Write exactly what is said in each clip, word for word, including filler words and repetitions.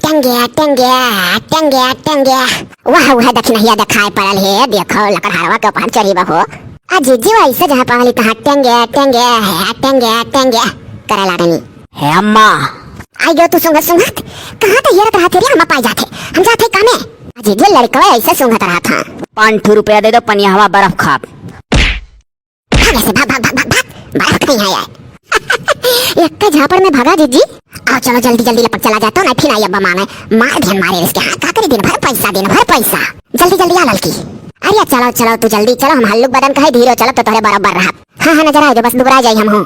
टंगे, टंगे, टंगे, टंगे। वाह, वाह, दखिनहिया देखाए पड़ल हे, देखो, लकड़हारवा के ऊपर चढ़ी बा हो। आ जीजी, वैसे जहाँ पावली तहाँ टंगे, टंगे, टंगे, टंगे करे लागनी। हे अम्मा। आई गयो तू सुंघत सुंघत। कहाँ तैयार रहत हे रे, हम पाई जाथे। हम जाथे कामे। आ जीजी, लड़कवा ऐसे सुंघत रहत हाँ। पाँच ठो रुपया दे दो, पनिया हवा बर्फ खाब। भाग ऐसे, भाग, भाग, भाग, भाग, भाग। बड़ा कहीं है यार। एक झापड़ में भागा जीजी। आओ चलो जल्दी जल्दी लपक चला जातो, नहीं फिर आई अब्बा मांगे। मार ध्यान मारे इसके, हाँ, का करी दिन भर पैसा, दिन भर पैसा। जल्दी जल्दी आ ललकी। अरे चलो चलो तू जल्दी चलो, हम हल्लुक बदन का है, धीरो चलो तो तोहरे बराबर रहा। हाँ हाँ नजर आए जो बस दुबरा जाई हम हो।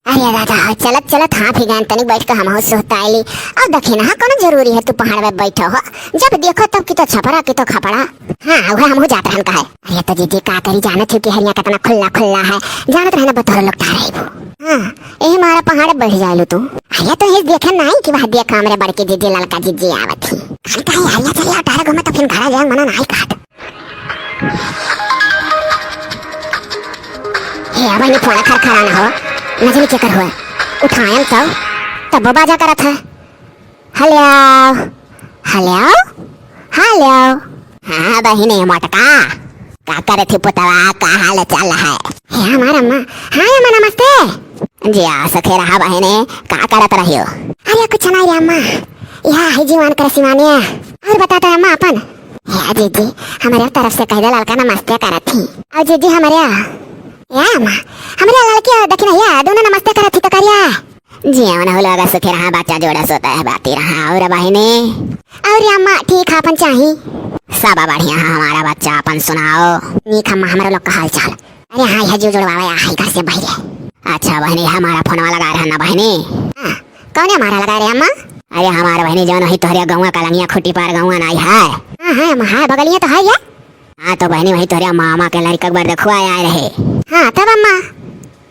अरे दादा, चलत चलत हाँ फिर गए तनिक बैठ के हम हो सुहताइली। अब देखी ना, हाँ, कौन जरूरी है तू पहाड़ में बैठो हो, जब देखो तब की तो छपरा की तो खपड़ा। हाँ, वह हमहू जात रहन का है। अरे तो जीजी का करी, जानत हो कि हरिया कितना खुल्ला खुल्ला है, जानत रहे ना बतौर लोग ठहरे वो। हाँ, यही मारा पहाड़ बैठ जाए लो तू। अरे तो ये देखे नहीं कि वह देख हमरे बड़की जीजी ललका जीजी आवत ही। अरे तो ये हरिया चलिया ठहरे घूमे तो फिर घर जाए मना नहीं काट। हे अब नहीं फोन खर खरा ना हो, नजनी के कर हुआ। उठायम तो, तब बाजा करत है। हेलो, हेलो, हेलो। हाँ बहिनी मोटका, का करे थी पुतवा, का हाल चाल है? हे हमार अम्मा, हाँ अम्मा नमस्ते। जी आ सखे रहा बहिनी, का करत रहियो? अरे कुछ नहीं रे अम्मा, यह है जीवन कर सिवानिया। और बता तो अम्मा अपन। हे जीजी, हमारे तरफ से कह दे लड़का नमस्ते करत थी। और जीजी हमारे, या अम्मा, हमारे लड़के देखी ना, या दोनों नमस्ते करत थी तो करिया। जीवन हो लगा सुखी रहा, बच्चा जोड़ा सोता है बाती रहा। और बहिनी? और अम्मा ठीक है, अपन चाही? सब बढ़िया है हमारा बच्चा, अपन सुनाओ। नीक अम्मा, हमारे लोग का हाल चाल। अरे हाँ, यह जो जुड़वावे आ है घर से बाहर। अच्छा बहिनी, हमारा फोनवा लगा रहा ना बहिनी? हाँ, कौन है हमारा लगा रहे अम्मा? अरे हमारा बहिनी जौन है तोहरे गौवा कलंगिया खुटी पार गौवा नाई है। हाँ हाँ अम्मा, हाँ बगलिया तो है ये। हाँ तो बहिनी वही तोहरे मामा के लड़का एक बार देखुआ आए रहे। हाँ तब अम्मा?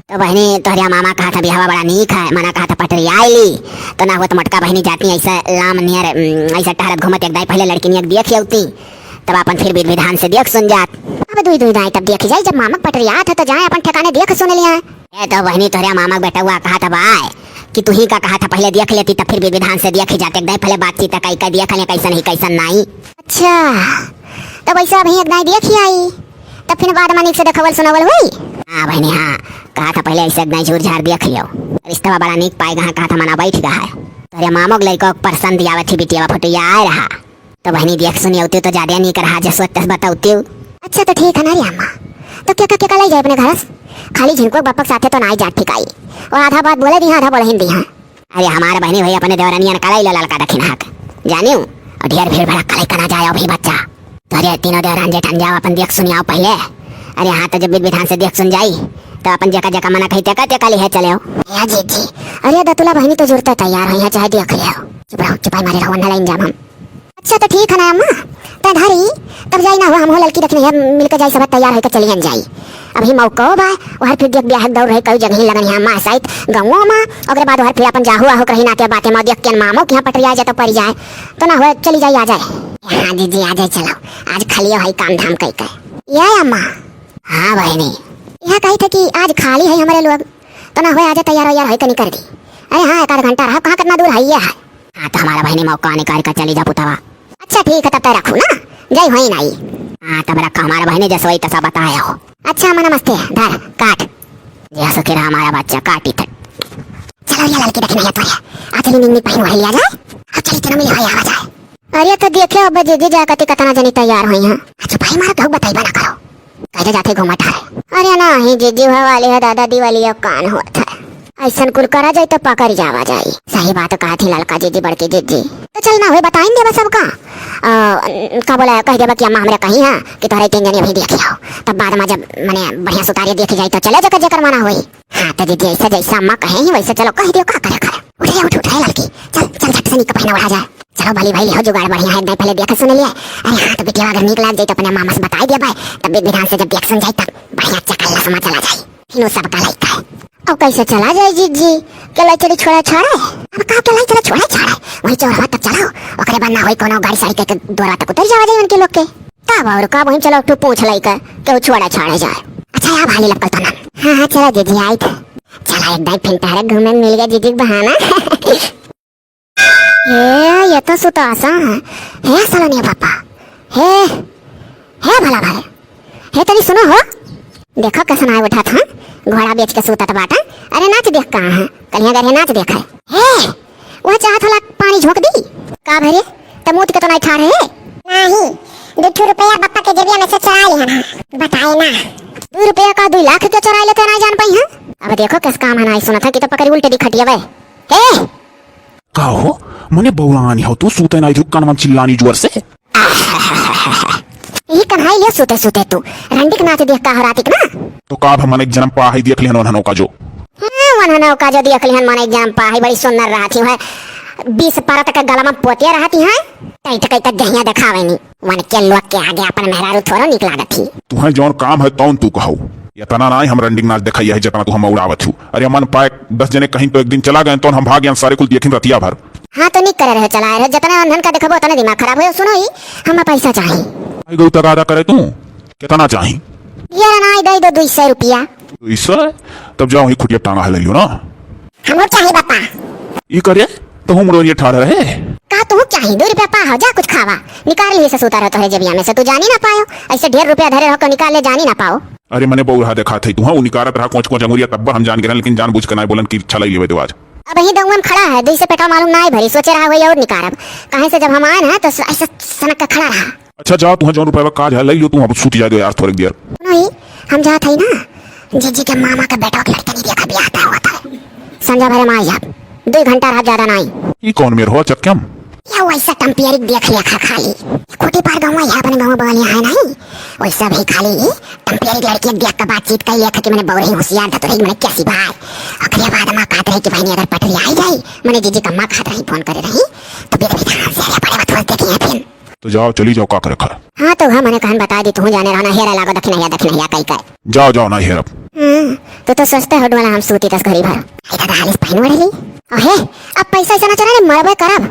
तो बहिनी तोहरे मामा कहा था बिहावा बड़ा नीक है, मना कहा था पटरी आइली, तो ना हुआ तो मोटका बहिनी जाती ऐसा लाम नियर, उम, ऐसा टहरत घूमत एक दाई पहले लड़की नियर देख अउती, तब अपन फिर विध विधान से देख सुन जात। अब दुई दुई दाई तब देख जाए, जब मामा पटरी आत है तो जाए अपन ठिकाने देख सुन लिया। ए तो बहिनी तोहरे मामा के बेटवा कहा था बाय कि तू ही का कहा था पहले देख लेती तब फिर विध विधान से देख जाते, एक दाई पहले बातचीत कई कई देख ले कैसन ही कैसन नाई। अच्छा, तब ऐसा अभी एक दाई देख ही आई, तब फिर बाद में नीक से देखवल सुनावल हुई। हाँ बहिनी हाँ, कहा था पहले ऐसे एक दाई झूर झार देख लियो, रिश्तवा बड़ा नीक पाए गा, कहा था मना बैठ गा है। तोहरे मामो के लड़का पसंद आवत ही बिटिया फोटो आए रहा, तो बहिनी देख सुनी अउती तो ज्यादा नीक रहा, जे सोच तस बतौती। अच्छा तो ठीक है ना रे अम्मा, तो क्या क्या क्या लाई जाए अपने घर से? खाली झिनको बापक साथे तो ना आई जात ठिकाई, और आधा बात बोले दी हाँ, आधा बोले हिंदी हाँ। अरे हमार बहिनी भाई अपने देवरनियन कलाई लो ललका दखिन हक। जानियो, और ढेर भीड़ भड़क कलाई कना जाए अभी बच्चा। तो अरे तीनों देवरान जेठान जाओ अपन देख सुनियाओ पहले। अरे हाँ तो जब विध विधान से देख सुन जाई तो अपन जेका जेका मना कही तेका तेका लिहे चले हो। या जी जी। अरे दतुला बहिनी तो जुरते तैयार हुई है, चाहे देख ले हो। चुप रहो, चुपाई मारे रहो, ना लाइन जाम हम। अच्छा तो ठीक है ना अम्मा, तै धरी, तब जाई ना हो, हम हो ललकी देखने है, मिलके जाई, सब तैयार होके चलियन जाई। अभी मौको बा, वहर फिर देख ब्याह के दौर रही, कई जगह लगन है अम्मा, शायद गाँवों में, ओकरे बाद वहर फिर अपन जाहू आहू कहीं ना के बातें में देख के मामो के यहाँ पटरिया जाए तो पड़ जाए, तो ना हो चली जाई, आ जाए। हाँ जीजी आ जाए, चलो आज खाली है काम धाम कई के। ये अम्मा। हाँ बहिनी। यह कही थे कि आज खाली है हमारे लोग, तो ना हो आज तैयार वैयार है कहीं कर दी। अरे हाँ एक आध घंटा रहो, कहाँ कितना दूर है ये है। हाँ तो हमारा बहिनी मौका निकाल कर चली जा पुतवा। अच्छा ठीक है तब तो रखू ना, जय होई नाई। हाँ तब रखो हमारा बहिनी जसवई तसा बताया हो। अच्छा अम्मा नमस्ते, धर काट। जय सके रहा हमारा बच्चा काटी तक। चलो ये लड़की देखने है तो आ चली निन्नी पहन वही लिया जाए। अब चली तेरा मिली भाई आवा जाए। अरे तो देखे अब जीजी जा कती कतना जनी तैयार हुई हैं। अच्छा भाई मारा तो बताई बना करो। कैसे जाते घूमा ठारे। अरे ना ही जीजी हवा वाली है दादा दिवाली अब कान होत है। ऐसन कुल करा जाए तो पकड़ जावा जाए। सही बात कहा थी ललका जीजी बड़की जीजी। तो चल ना हुए बताइन देबा सबका। आ, का बोला कह देबा कि अम्मा हमरे कही है कि तोहरे तीन जनी अभी देख आओ। तब बाद में जब मने बढ़िया सुतारी देख जाए तो चले जेकर जेकर मना हुई। हाँ तो जीजी ऐसा जैसा अम्मा कहे ही वैसे चलो कह दियो का करे करे। उठ रे उठ उठ रे लड़की। चल चल झट से निक पहना ओढ़ा जाए। चलो भली भाई लिहो जुगाड़ बढ़िया है, एक दाई पहले देख सुन लिए। अरे हाँ तो बिटिया अगर नीक लाग जाए तो अपने मामा से बताई दिया भाई, तब विध विधान से जब देख सुन जाए तब बढ़िया चकल्ला समा चला जाए। फिर वो सबका लइका है। अब कैसे चला जाए जीजी? के लाई चली छोड़ा छाड़े? अब का के लाई चला छोड़ा छाड़े? वही चौराहा तक चलाओ, ओकरे बाद ना होई कोनो गाड़ी साड़ी के, के द्वारा तक उतर जावा जाए उनके लोग के। तब और का बहिन चलो तू पूछ लइका के छोड़ा छाड़े जाए। अच्छा यार भाली लपकल तो ना। हाँ हाँ चला जीजी आई थे। चला एक दाई फिर तारे घूमे मिल गया जीजी के बहाना। हे ये तो सुता आसा है। हे सलोनिया पापा, हे, हे भला भाई, हे तनी सुनो हो। देखो कैसन आए उठत हैं, घोड़ा बेच के सूतत बाटा। अरे नाच देख कहाँ है, कलिया गरे नाच देख है। हे, वह चाहत होला पानी झोंक दी। का भरे, त मूत के तो नहीं ठाढ़ है? नहीं, दू ठो रुपया बप्पा के जेबिया में से चुरा लिहन है। बताए ना। दू रुपया का दू लाख के चुरा लेते नहीं जान पाई हैं। अब देखो किस काम है, नहीं सुनत है कि तो पकड़ी उल्टे दी खटिया बे। हे, का हो, मने बौरानी हो तू, सूते नाई थू, कान में चिल्लानी जोर से। ई कन्हाई ले सूते सूते तू, रंडिक नाच देख का हो रातिक ना। तो का अब हमन एक जन्म पा है देख लिहन ओन्हनो का जो। हाँ, ओन्हनो का जो देख लिहन मन एक जन्म पा है, बड़ी सुंदर रहती है। बीस परत के गला में पोतिया रहती है, कई तक कई तक जहिया देखावे नी। वन के लोग के आगे अपन मेहरारू थोड़ो निक लागत ही। तुहे जौन काम है तौन तू कहू। इतना नाई हम रंडिक नाच देखाई है जितना तू हम उड़ावत हू। अरे अमन पाए दस जने कहीं तो एक दिन चला गए तो हम भाग गए सारे कुल देखिन रतिया भर। हाँ तो निक करे रहे चला रहे, जितने अंधन का देखबो उतने दिमाग खराब हो। सुनो ही, हमें पैसा चाहिए। आई गौ तगादा करे तू, कितना चाहिए? ये रनाई दे दो दुई सौ रुपया। दुई सौ? तब जाओ ही खुटिया टांगा है ले लियो ना। हमहू चाही बापा। ई करे, तहू मुड़ोरिया ठाढ़ रहे। का तहू चाही? दो रुपया पा हो, जा कुछ खावा। निकाल लिहे से सूता रहो तोहरे जेबिया में से, तू जानी ना पायो। ऐसे ढेर रुपया धरे रहो, को निकाल ले, जानी ना पाओ। अरे मने बौरहा देखा थे, तुहा उ निकारत रहा कोच कोच अंगुरिया, तब्बा हम जान गिरन, लेकिन जानबूझ के नाय बोलन कि छलाई लेवे दो आज। अब ही दंगवा में खड़ा है, दुई से पेटा मालूम नाय भरी, सोचे रहा वही और निकारब। काहे से जब हम आए ना तो ऐसे सनक के खड़ा रहा। अच्छा जाओ, तुहा जौन रुपया काज है, ले लियो, तू अब सूत जाए दो यार थोड़े देर। नहीं, हम जात है ना, जीजी के मामा के बेटा के लड़के नहीं देखा, ब्याह तय होता है। संझा भरे में आई अब, दुई घंटा रहा, ज्यादा नहीं। ई कौन मेर हो चक्कम? या वैसा टम्पियरी देख लिया खा खाली। कोटी पार गाँव है, अपने गाँव बगलिया है नहीं, वैसा भी खाली टम्पियरी लड़की देख के बातचीत कर लिया था कि मैंने बौरही होशियार था तो रही मैंने कैसी भाई। ओकरे बाद माँ कहत रही कि बहनी अगर पटरी आई जाई, मैंने जीजी का माँ कहत रही, फोन करे रही, तो बेटा बेटा से अरे बड़े बात बोलते कि हैं फिर। तो जाओ, चली जाओ, का करे खा। हाँ, तो वह मने कहन बता दी, तू जाने रहो ना, हेरा लागो दखिनहिया, दखिनहिया कई कई। जाओ, जाओ, ना हेरब। हम्म, तू तो सोचते हो डोला हम सूती दस घड़ी भर। आई दादा, हालिस पहन ओढ़ ली। अहे, अब पैसा ऐसा ना चला रे, मरबे करब।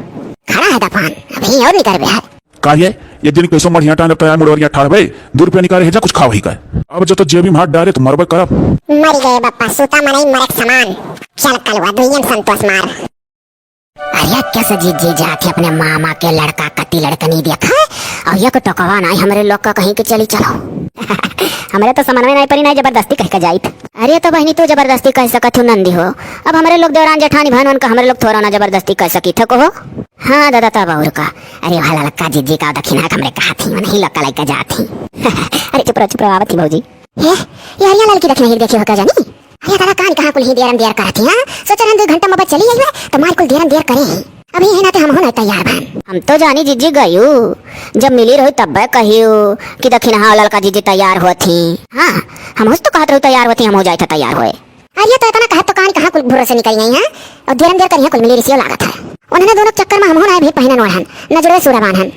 खड़ा है दफान, अभी और निकल बे है। का ये, एक दिन पैसो मढ़िया टांग तैयार मुड़वरिया ठाड़ बे, दो रुपया निकाले है, जा कुछ खाओ ही का। अब जो तो जेबी में हाथ डाले तो मरबे करब। मर गए बप्पा, सूता मनई मरक समान। चल कलवा, दुइयन संतोष मार। अरे कैसे जीजी जात ही अपने मामा के लड़का कती लड़कनी देखा, और ये को टोकवा नाई हमरे लोग का कहीं के चली चलो। हमरे तो समन्वय नाई परी, नाई जबरदस्ती कह के जाइत। अरे तो बहनी तू जबरदस्ती कह सकत हो नंदी हो, अब हमरे लोग देवरान जेठानी बहन उनका हमरे लोग थोड़ा ना जबरदस्ती कह सकी थे को हो। हाँ दादा तब और का। अरे वाह लड़का जीजी का दखिना हमरे कहा थी, नहीं लोग का लइका जात ही। अरे चुप रहो चुप रहो, आवत ही भौजी। हे, ये हरिया लाल की दखिना ही देखी हो का जानी? अरे दादा, कान कहाँ कुल ही देरन देर करत ही, हाँ? सोच रहन दो घंटा में बस चली आई है, तो मार कुल देरन देर करे ही। अभी यही नाते हम हो ना तैयार बन। हम तो जानी जीजी गयू, जब मिली रही तब कहियो कि दखिनहा ललका जीजी तैयार होत ही। हाँ, हम तो कहत रही तैयार होत ही, हम हो जाए था तैयार होए। अरे तो इतना कहत तो कान कहाँ कुल भुर्र से निकल गई हैं, और देरन देर करिए कुल मिली रिसियो लागत है। उन्होंने दोनों चक्कर में हमहू ना भी पहिनन ओढ़न, नजरे सूरा बान्हन।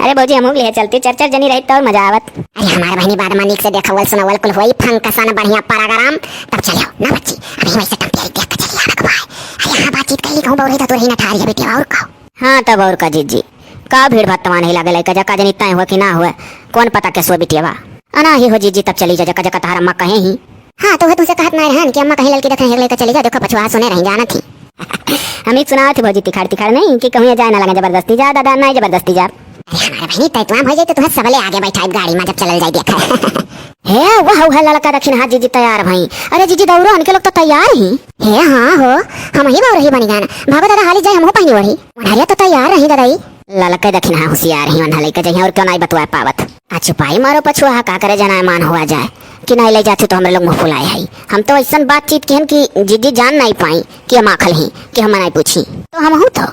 अरे भौजी, हमहू ले चलती, चार चार जनी रही तो और मजा आवत। अरे हमार बहनी, बाद में नीक से देखावल सुनावल कुल होई, फंक्शन बढ़िया प्रोग्राम, तब चलियो ना बच्ची। अभी वैसे टम्पियरी देख के चली आवे के भाई। अरे हाँ, बातचीत कर ली, कहूँ बौरही तो तू रही ना ठारी है बेटिया, और का। हाँ तब और का जीजी, का भीड़ भाड़ तवा नहीं लागे लइका जा, का जनी तय हुआ कि ना हुआ, कौन पता कैसे बिटिया बा। अना ही हो जीजी, तब चली जा, जका जका तहार अम्मा कहे ही। हाँ, तो वह तुमसे कहत नाय रहन कि अम्मा कहीं ललकी देखे हैं, लइका चली जा, देखो पछुआ सुने रही, जानत ही। हम ही सुनावत ही भौजी तिखाड़ तिखाड़ नहीं कि कहूँ जाए ना लगे जबरदस्ती जा, दादा नहीं जबरदस्ती जा। अरे हमारे बहनी, तय तुम हो जाए तो तुम्हें सबले आगे बैठाई गाड़ी में जब चलल जाए देखा। हे, वाह, वाह, ललका दखिनहा जीजी तैयार भई। अरे जीजी दौड़ो, उनके लोग तो तैयार ही। हे, हाँ हो, हम ही बौरही बनी गाना। भागो दादा, हाली जाए, हमहू पहिनी ओढ़ी। अरे तो तैयार रही दादा ई। ललके दखिनहा होशियार ही, उन्हा लइके जइहे और क्यों नाई बतुआ पावत। आ चुपाई मारो पछुआ, का करे जनाय मान हुआ जाए कि नाई ले जाती तो हमरे लोग मुँह फुलाए है। हम तो ऐसन बातचीत किहन कि जीजी जान नाई पाई कि हम आखल ही कि हम नाई पूछी। तो हमहू तो,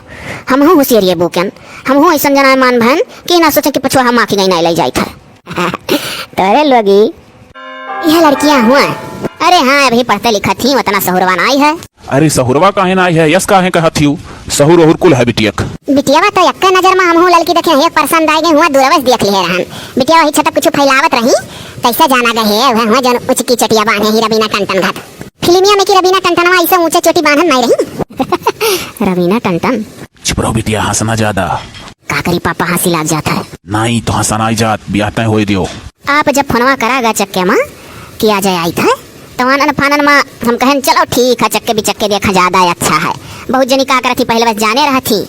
हमहू होशियारिये बूकन, हमहू ऐसन जनाय मान भन कि ना सोचे कि पछुआ हम आखी गई नाई ले जाइत है। तोरे लोगी यह लड़कियां हुआ। अरे हाँ, अभी पढ़ते लिखत ही, उतना सहुरवा नाई है। अरे सहुरवा काहे नाई है, यस काहे कहत हिउ? सहुर ओहुर कुल है बिटियक। बिटियावा तो यक्के नजर में हमहू ललकी देखे, एक पसंद आए गए हुआ, दूरवस देख लिए रहन। बिटिया वही छटक कुछ फैलावत रही, कैसे जाना गए है, वह हुआ जन उचकी चटिया बांधे ही रबीना टन टन घात। फिल्मिया में की रबीना टन टनवा ऐसे ऊंचे चोटी बांधन नाई रही। रबीना टन टन। चुप रहो बिटिया, हंसना ज्यादा। का करी पापा, हंसी लाग जात है। नाई तो हंसा नाई जात, ब्याह तय होए दियो। आप जब फोनवा करा गा चक्के माँ कि आ जाए आई थे, तो आनन फानन माँ हम कहन चलो ठीक है, चक्के बिचक्के देखा ज्यादा अच्छा है। बहुत जनी का करत ही पहले बस जाने रहत ही,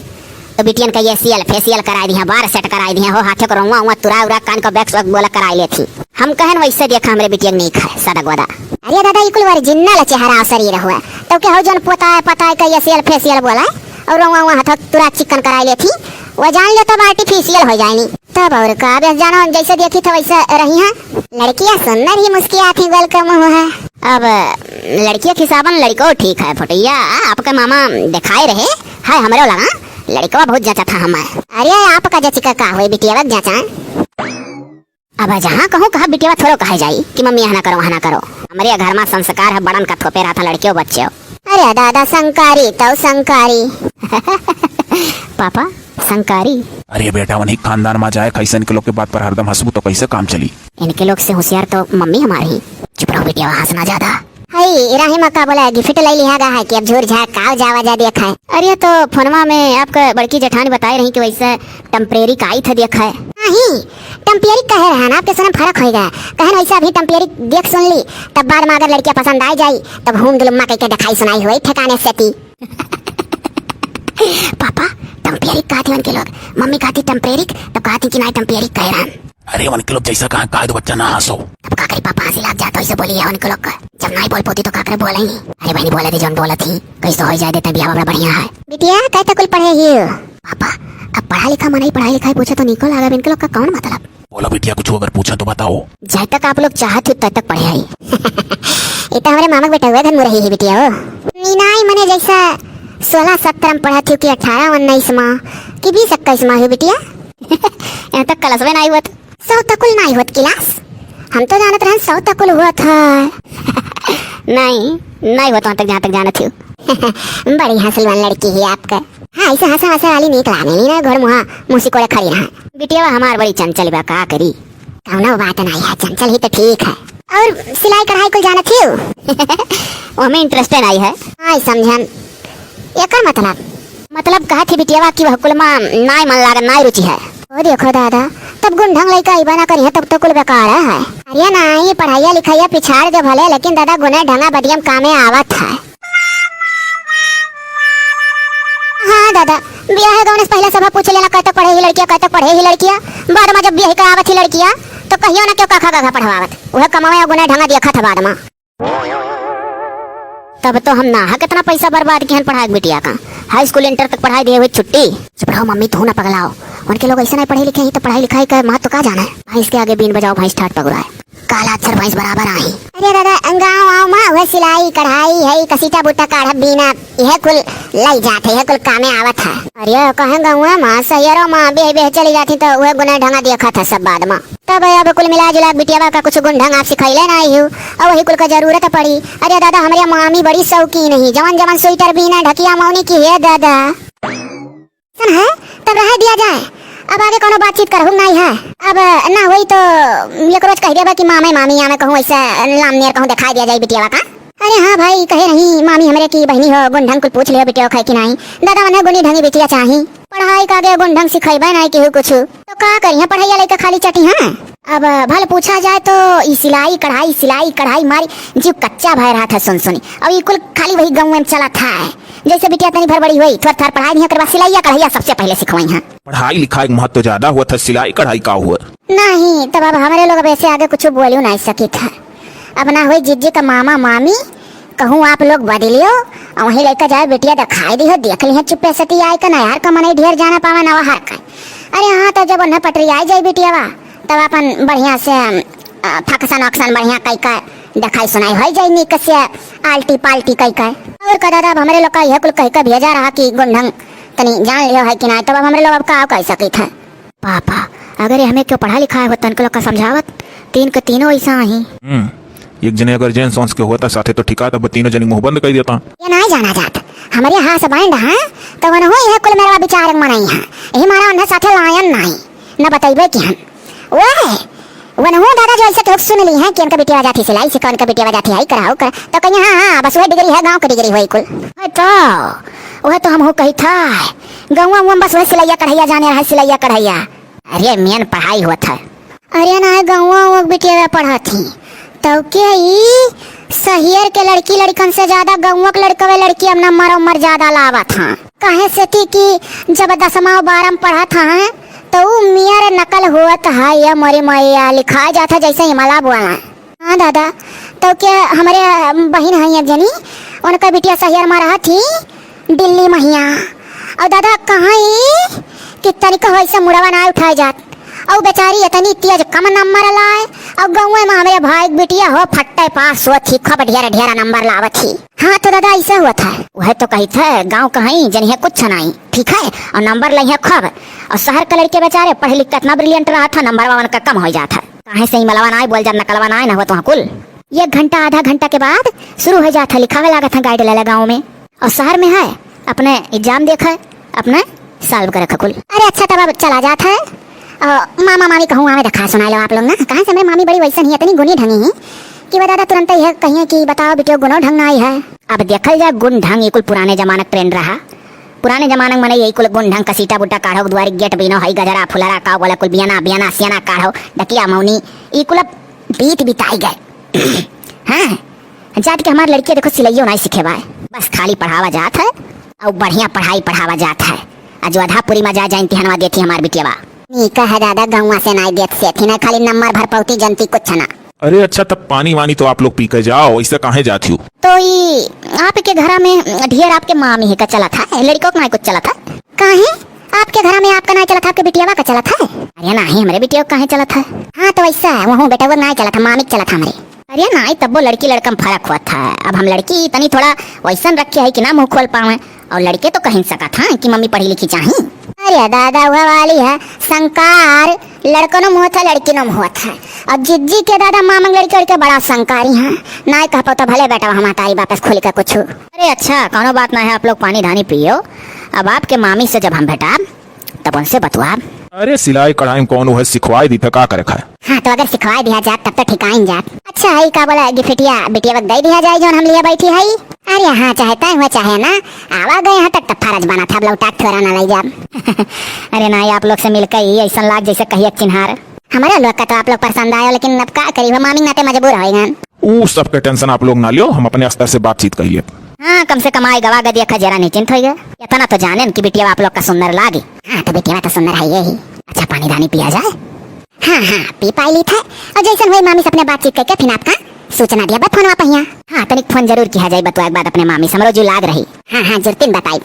बिटियन का एसियल, फेसियल कराइ दिहे, बार सेट कराइ दिहे, हो हाथे क रोंवा, उवा तुरा उरा, कान क वैक्स वैक्स बोला कराइ लेथी। हम कहन वैसे देखा हमरे बिटिया क नीक है, सदा गोदा। अरे दादा, ई कुल ओरिजिनल चेहरा शरीर हुआ। तब के हौ जौन पोताए, पताए का एसियल, फेसियल बोला, और रोंवा, उवा हाथ तुरा चिकन कराइ लेथी, वो जान ले तब आर्टिफिशियल होइ जाइनी। तब और का, बस जानो जैसे देखी था वैसे रही है। लड़कियां सुंदर ही मुस्कियात ही, गोल क मुंह है। अब लड़किया के हिसाबन लड़को ठीक है, फोटोया आपके मामा देखाए रहे, है हमरो लगा, लड़कवा बहुत जचा था हमार। अरे आपका जची का का होई, बिटिया क जचा। अब जहाँ कहूँ कहा बिटिया थोड़ो कहे जाई कि मम्मी यहाँ ना करो, वहाँ ना करो। हमरे घर मा संस्कार है, बड़न का थोपे रहा था लड़कियों बच्चों। अरे दादा, संकारी तौ संकारी। पापा, संकारी। अरे बेटा, उन्हीं खानदान मा जाए, कैसे इनके लोग के बात पर हरदम हंसबू तो कैसे काम चली? इनके लोग से होशियार तो मम्मी हमारी। चुप रहो बेटिया, हंसना ज्यादा। हई, राही मा का बोला, गिफ्ट ले लिहा गा है कि अब झूर झार काव जावा जा देखा है। अरे तो फोनमा में आपका बड़की जेठानी बताए रही कि वैसे टेम्परेरी का आई था देखा है। नहीं, टेम्परेरी कहे रहा ना, आपके सुने में फर्क होएगा। कहन वैसे अभी टेम्परेरी देख सुन ली, तब बाद में अगर लड़कियां पसंद आ जाई, तब हूँ दुलम्मा कह के दिखाई सुनाई हुई ठिकाने से ती। पापा, टेम्परेरी कहा थी उनके लोग, मम्मी कहा थी टेम्परेरी, तब कहा थी कि नहीं टेम्परेरी कह रहा। अरे उनके लोग जैसा कहा, कहा दो बच्चा ना हंसो। अब का करी पापा, हंसी लाग जात वैसे बोली है उनके लोग का। जब नहीं बोल पोती तो का करे बोले ही। अरे बहनी बोले दी जौन बोलत ही, कैसे हो जाए देते बियाह बड़ा बढ़िया है। बिटिया, कह तक कुल पढ़े ही हो? पापा, अब पढ़ा लिखा मनई पढ़ाई लिखाई पूछे तो निको लागे, इनके लोग का कौन मतलब? बोलो बिटिया, कुछ अगर पूछे तो बताओ। जब तक आप लोग चाहत हो तब तक पढ़े आई। ये तो हमारे मामा के बेटा हुआ धन मुरही है बिटिया हो। नीनाई मने जैसा सोलह सत्रह में पढ़त हो कि अठारह उन्नीस में कि बीस इक्कीस में हो बिटिया? यहाँ तक क्लास में नहीं हुआ था। सौ तकुल नाई होत किलास। हम तो जानत रहन सौ तकुल होत है। नहीं, नहीं होत वहाँ तक जहाँ तक जानत हूँ। बड़ी हंसलवन लड़की ही आपका। हाँ, ऐसे हंसा हंसा वाली नीक लागे नहीं ना, घर मुहा मुँह सिकोड़े खड़ी रहा। बिटिया हमार बड़ी चंचल बा, का करी? कौनो बात नहीं है, चंचल ही तो ठीक है। और सिलाई कढ़ाई कुल जानत हूँ? वो हमें इंटरेस्ट नहीं है। हाँ, समझन। एकर मतलब? मतलब कहत ही बिटियावा कि वह कुल मा नाय मन लागत, नाय रुचि है। ओ देखो दादा, तब गुण ढंग लइका अइबा ना करिहे, तब तो कुल बेकार है। अरे नाई, पढ़ाइया लिखाइया पिछाड़ दे भले, लेकिन दादा गुने ढंगा बदियम कामे आवत है। हाँ दादा, बियाह गौने से पहले सभा पूछ लेना, कब तक पढ़े ही लड़किया, कब तक पढ़े ही लड़किया। बाद में जब बियाह का आवत ही लड़किया, तो कहियो ना क्यों काखा गाखा पढ़वावत, वह कमावे और गुने ढंगा देखत है बाद में। तब तो हम नाहक इतना पैसा बर्बाद किहन पढ़ाए के बिटिया का। हाई स्कूल इंटर तक पढ़ाई दिए हुए छुट्टी। चुप रहो मम्मी, तू ना पगलाओ। उनके लोग ऐसे नहीं पढ़े लिखे ही तो पढ़ाई लिखाई का महत्व का जाने। भैंस के आगे बीन बजाओ, भैंस ठाट पगुराए। काला अक्षर भैंस बराबर आही। अरे दादा, गाँव आँव मा वह सिलाई, कढ़ाई है, कसीटा बूटा काढ़ब बीना, यह कुल लई जात है, यह कुल कामे आवत है। अरे कहें गौवा मा, सहियरो मा, बेह बेह चली जाती तो वह गुना ढंगा देखत है सब बाद मा। तब अब कुल मिला जुला के बिटियावा का कुछ गुण ढंग आप सिखैले नाई हो, और वही कुल का जरूरत पड़ी। अरे दादा, हमरे मामी बड़ी शौकीन ही, जवन जवन स्वेटर बीना ढकिया मौनी की, हे दादा। सन है, तब रहे दिया जाए, अब आगे कोनो बातचीत करहु नाई है। अब ना होई तो एक रोज कह देबा कि मामे मामी आमे कहूँ ऐसे लाम नेर कहूँ दिखाई दिया जाए बिटियावा का। अरे हाँ भाई, कहे रही मामी हमरे की बहनी हो, गुण ढंग कुल पूछ लियो बिटिया का है कि नाई। दादा, उन्हें गुनी ढंगी बिटिया चाही। पढ़ाई का आगे गुण ढंग सिखैबे नाई केहू कुछ। तो का करिहैं, पढ़ैया लइका खाली चटिहैं। अब भल पूछा जाए तो ई सिलाई कढ़ाई, सिलाई कढ़ाई मारी जीव कच्चा भय रहा था सुन सुनी। अब ई कुल खाली वही गाँव में चला था। जैसे बिटिया तनी भर बड़ी हुई, थोड़ा थार पढ़ाई नहीं, ओकर बाद सिलाइया कढ़ैया सबसे पहले सिखवाई हैं। पढ़ाई लिखाई के महत्व ज्यादा हुआ था, सिलाई कढ़ाई का हुआ? नहीं, तब अब हमरे लोग अब ऐसे आगे कुछ बोलियो नहीं सकी था। अब ना होई जिज्जी का मामा मामी, कहूँ आप लोग बदलियो, और वहीं लइका जाए बिटिया दिखाई दिहो, देख लिहे चुप्पे सटी आए का ना यार का मनई ढेर जाना पावे ना हर का। अरे हाँ, तो जब उन्हें पटरी आई जाए बिटियावा, तब अपन बढ़िया से, अ, फकसन अकसन बढ़िया कई का दिखाई सुनाई होई जाए, नीक से आल्टी पाल्टी कई का। और का दादा, अब हमरे लोग का यह कुल कह के भेजा रहा कि गुण ढंग तनी जान लियो है कि ना, तब अब हमरे लोग अब का कह सकी थे। पापा, अगर ये हमें क्यों पढ़ा लिखा है, वो तन के लोग का समझावत, तीन के तीनों ऐसा ही। हम्म, एक जने अगर जेंट्स वंस के होता साथे तो ठिका, तब तीनों जने मुंह बंद कर देता। ये नहीं जाना जात, हमारे हाथ से बैंड है, तो वनहो यह कुल मेरा विचार मनाई है, यही मारा उन्हें साथे लायन नहीं, न बतैबे कि हम। ओए, वनहो दादा जो ऐसे केहू सुन ली है कि इनका बिटिया जाती सिलाई सीखा, इनका बिटिया जाती है कराओ कर, तो कहीं हाँ, हाँ, बस वही डिग्री है, गाँव की डिग्री हुई कुल। है तो, वह तो हम हो कही था, गौवा उवा में बस वह सिलैया कढ़ैया जाने रहा, सिलैया कढ़ैया। अरे मेन पढ़ाई होत है। अरे ना, गौवा वो बिटिया पढ़त ही, तो के ई शहर के लड़की लड़कन से ज्यादा गौवा के लड़कवे लड़की अब नंबर उम्बर ज्यादा लावत हैं। काहे से थी कि जब दसमा और बारह में पढ़त हैं, तो ऊ मियर नकल होत है, ये मोरी मैया, लिखा जात है जैसे इमला बोला। हाँ दादा, तो के हमरे बहिन है एक जनी, उनका बिटिया सहियर में रहत ही दिल्ली महिया। और दादा कहाँ ई कि तनिको वैसे मुड़वा ना उठाए जात। और बेचारी इतनी तेज कम नंबर लाए, और गाँव में हमरे भाई के बिटिया हो फट्टे पास होत ही, खूब ढेर ढेर नंबर लावत ही। हाँ तो दादा ऐसे होत है। वह तो कहित है गाँव कहीं जनिए कुछ नाई, ठीक है, और नंबर लइहे खूब। और शहर के लड़के बेचारे पढ़े लिख के इतना brilliant रहत है, नंबर उनका कम हो जात है। काहे से इमलवा नाई बोल जात, नकलवा नाई ना होत वहाँ कुल। एक घंटा आधा घंटा के बाद शुरू हो जात है, लिखावे लागत है guide लेले गाँव में। और शहर में है, अपने exam देखे, अपने solve करे खकुल। अरे अच्छा, तब अब चला जात है। और मामा मामी कहूँ आवे देखा सुनाए लो आप लोग ना, कहाँ से हमरे मामी बड़ी वैसन ही, इतनी गुनी ढंगी ही कि वो दादा तुरंत यह कहिए कि बताओ बिटियो गुनो ढंग ना आई है। अब देखल जाए गुन ढंग, ये कुल पुराने जमाना के trend रहा। पुराने जमाना में मने यही कुल गुन ढंग, कसीटा बुट्टा काढ़ो, दुआरी गेट बीनो, हई गजरा फुलरा का बोला कुल बियाना बियाना सियाना काढ़ो, डकिया मौनी, ई कुल अब बीत बिताई गए। हाँ, जात के हमार लड़किया देखो सिलइयो नाई सीखे बाय, बस खाली पढ़ावा जात है और बढ़िया पढ़ाई पढ़ावा जात है। आज अधापुरी में जा जा इम्तिहानवा देती हमार बिटियावा। नीक है दादा, गौवा से नाई देत से थी ना, खाली नंबर भर पौती जनती कुछ ना। अरे अच्छा, तब पानी वानी तो आप लोग पी के जाओ, ऐसे काहे जाती हो? तो ई आपके घरा में ढेर आपके मामी है का चलत है, लड़कों का नाई कुछ चलत है? काहे? आपके घरा में आपका नाई चलत है, आपके बिटियावा का चलत है? अरे नाही, हमरे बिटिया का काहे चलत है? हाँ तो ऐसा है, वहूँ बेटवा नाई चलत है, मामी के चलत है हमरे। अरे नाही, तब्बो लड़की लड़का में फर्क होत है। अब हम लड़की तनी थोड़ा वैसन रखे है कि ना मुँह खोल पावे, और लड़के तो कहीं सकत हैं कि मम्मी पढ़ी लिखी चाही। अरे दादा, वह वाली है संकार, लड़कनो में होत है, लड़किनो में होत है। और जिज्जी के दादा मामंग लड़के लड़के बड़ा संकारी हैं, नाई कह पाओ तो भले बेटा हमार तारी वापस खुल के कुछ। अरे अच्छा, कौनो बात ना है, आप लोग पानी धानी पियो। अब आपके मामी से जब हम भेटाब, तब उनसे बतुआब। अरे सिलाई कढ़ाई में कौनो है, सिखवाई दी थे, का करे खाए? हाँ, तो अगर सिखवाई दिया जात, तब तो ठिकाइन जात। अच्छा, है का बोला, गिफटिया बिटिया वक्त दे दिया जाए, जौन हम लिए बैठी है। अरे हाँ, चाहे तय हुआ चाहे ना, आवा गए यहाँ तक तो फर्ज बना था, अब लौटा के थोड़ा ना ले जाब। अरे ना, आप लोग से मिलकर ही ऐसा लाग जैसे कहिए चिन्हार। हमारे लोग का तो आप लोग पसंद आयो, लेकिन अब का करी, वो मामी नाते मजबूर हो गए। ऊ सबके tension आप लोग ना लियो, हम अपने स्तर से बातचीत कर लिए। हाँ, कम से कम आए गवा गदिया खजेरा निश्चिंत हो गए, इतना तो जाने कि बिटिया आप लोग का सुंदर लागे। हाँ, तो बिटिया तो सुंदर है यही। अच्छा, पानी धानी पिया जाए। हाँ, हाँ, पी पाई ली था। और जैसन हुए मामी से अपने बातचीत करके फिर आपका सूचना दिया, बस फोन वापस यहाँ। हाँ, तनिक फोन जरूर किया जाए, बतुआ के बाद अपने मामी से हमरो जू लाग रही। हाँ, हाँ, जरूर तीन बताई।